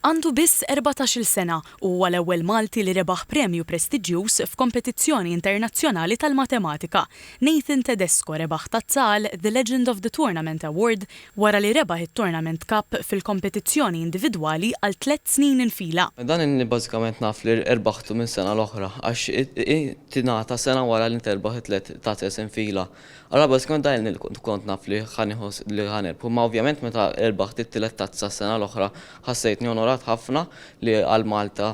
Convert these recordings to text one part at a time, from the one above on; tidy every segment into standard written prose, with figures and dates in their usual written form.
Għandu biss 14-il sena u huwa l-ewwel Malti li rebaħ premju prestiġjuż f'kompetizzjoni internazzjonali tal-matematika. Nathan Tedesco rebaħ tazza għal The Legend of the Tournament Award wara li rebaħ it-Tournament Cup fil-kompetizzjoni individwali għal tlett snin infila. Dan inni bażikament naf li rbaħtu minn sena l-oħra għax tingħata sena wara li terbaħ it-tliet tazez infila. Allura bażikament dan li kont naf li ħa nieħu li ħa nirbħu. Imma ovvjament meta rbaħt it-tielet tazza s-sena l-oħra ħassejtni onorat ħafna li għal Malta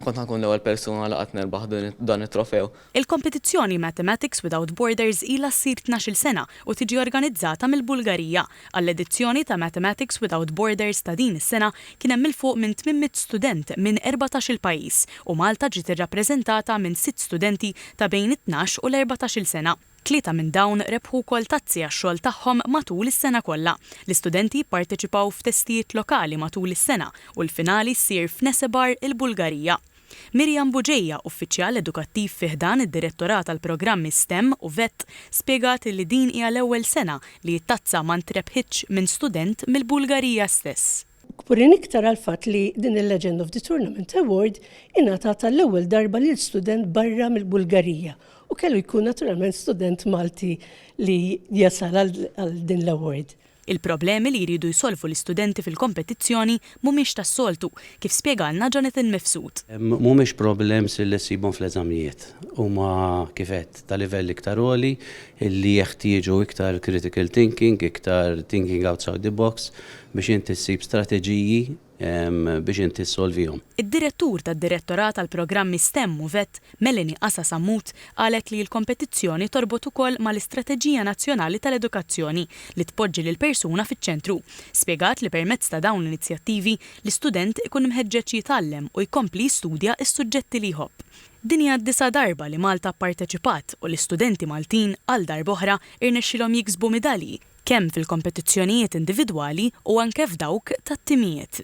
kont ħa nkun l-ewwel persuna li qatt nirbaħ dan it-trofew. Il-kompetizzjoni Mathematics Without Borders ilha ssir 12-il sena u tiġi organizzata mill-Bulgarija. Għall-edizzjoni ta' Mathematics Without Borders ta' din is-sena kien hemm 'il fuq minn 800 student minn 14-il pajjiż u Malta ġiet irrappreżentata minn sitt studenti ta' bejn it-tnax u l-14-il sena. Tlieta minn dawn rebħu wkoll tazzi għax-xogħol tagħhom matul is-sena kollha. L-istudenti jipparteċipaw f'testijiet lokali matul is-sena u l-finali ssir f'Nesebar, il-Bulgarija. Miriam Bugeja, uffiċjal edukattiv fi ħdan id-Direttorat għall-Programmi STEM u vet, spjegat li din hija l-ewwel sena li t-tazza ma ntrebħitx minn student mill-Bulgarija stess. Kburin iktar għall-fatt li din il-Legend of the Tournament Award ingħatat għall-ewwel darba lil student barra mill-Bulgarija u kellu jkun naturalment student Malti li jasal għal din l-award. Il-problemi li jridu jsolvu l-istudenti fil-kompetizzjoni mhumiex tas-soltu, kif spjegalna Jonathan Mifsud. Mhumiex problems li ssibhom fl-eżamijiet. Huma, kif għedt, ta' livell iktar għoli li jeħtieġu iktar critical thinking, iktar thinking outside the box biex inti ssib strateġiji biex inti ssolvihom. Id-Direttur tad-Direttorat għall-Programmi STEM u vet, Melanie Asa Sammut, qalet li l-kompetizzjoni torbot ukoll mal-Istrateġija Nazzjonali tal-Edukazzjoni li tpoġġi lill-persuna fiċ-ċentru. Spjegat li permezz ta' dawn l-inizjattivi, l-istudent ikun mħeġġeġ jitgħallem u jkompli jistudja s-suġġetti li jħobb. Din hija d-disa' darba li Malta pparteċipat u l-istudenti Maltin għal darb'oħra irnexxielhom jiksbu midalji kemm fil-kompetizzjonijiet individwali u anke f'dawk tat-timijiet.